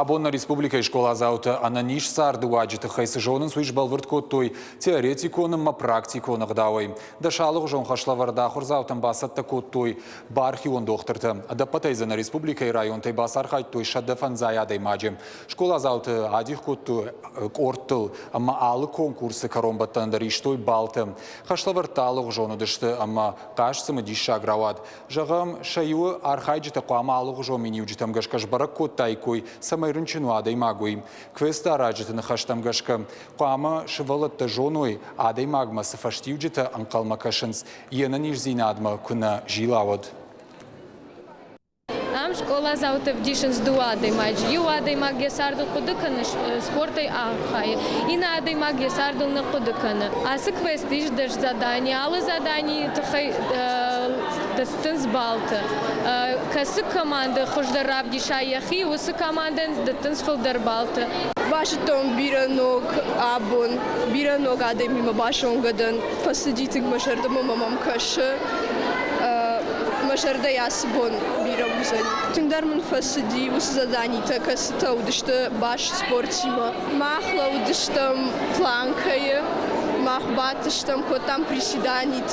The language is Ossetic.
Абон нӕ республикӕйы скъоладзаутӕ ӕнӕниз царды уаджы тыххӕй цы зонынц, уый сбӕлвырд кодтой теоретикон ӕмӕ практикон ӕгъдауӕй. Дӕс алыгъуызон хӕслӕвӕрд ахуырдзаутӕн бацӕттӕ кодтой бархион дохтыртӕ. Ӕдӕппӕтӕй дзы нӕ республикӕйы районтӕй бацархайдтой 105 адӕймаджы. Скъоладзауты адих кодтой къордтыл ӕмӕ алы конкурсы кӕронбӕттӕн дӕр истой баллтӕ. Хӕслӕвӕрдтӕ алыгъуызон уыдысты ӕмӕ хъазт цымыдисаг рауад. Зӕгъӕм, сӕ иуы архайджытӕ хъуамӕ алыгъуызон миниуджытӕм гӕсгӕ сбӕрӕг кодтаиккой, цӕмӕй рынчын уа адӕймаг, уый. Квесты аразджыты ныхӕстӕм гӕсгӕ, хъуамӕ сывӕллӕттӕ зоной, адӕймагмӕ цы фӕстиуджытӕ ӕнхъӕлмӕ кӕсынц, йе нӕниздзинадмӕ куы нӕ зила, уӕд. Ам скъоладзаутӕ вдисынц дыууӕ адӕймаджы. Иу адӕймаг йӕ цардыл хъуыды кӕны, спортӕй архайы, иннӕ адӕймаг йӕ цардыл нӕ хъуыды кӕны. Ацы квест ис дӕс задание. Алы заданийы тыххӕй дӕттынц баллтӕ. Кӕцы командӕ хуыздӕр равдиса йӕхи, уыцы командӕн дӕттынц фылдӕр баллтӕ. Базыдтон бирӕ ног абон, бирӕ ног адӕмимӕ базонгӕ дӕн. Фӕцыди тынг мӕ зӕрдӕмӕ мӕм кӕсы. Мӕ зӕрдӕйы ацы бон бирӕ уыдзӕн. Тынгдӕр мын фӕцыди уыцы заданитӕ, кӕцытӕ уыдысты баст спортимӕ. Мах лӕууыдыстӕм планкӕйы, мах бадтыстӕм, кодтам приседанитӕ.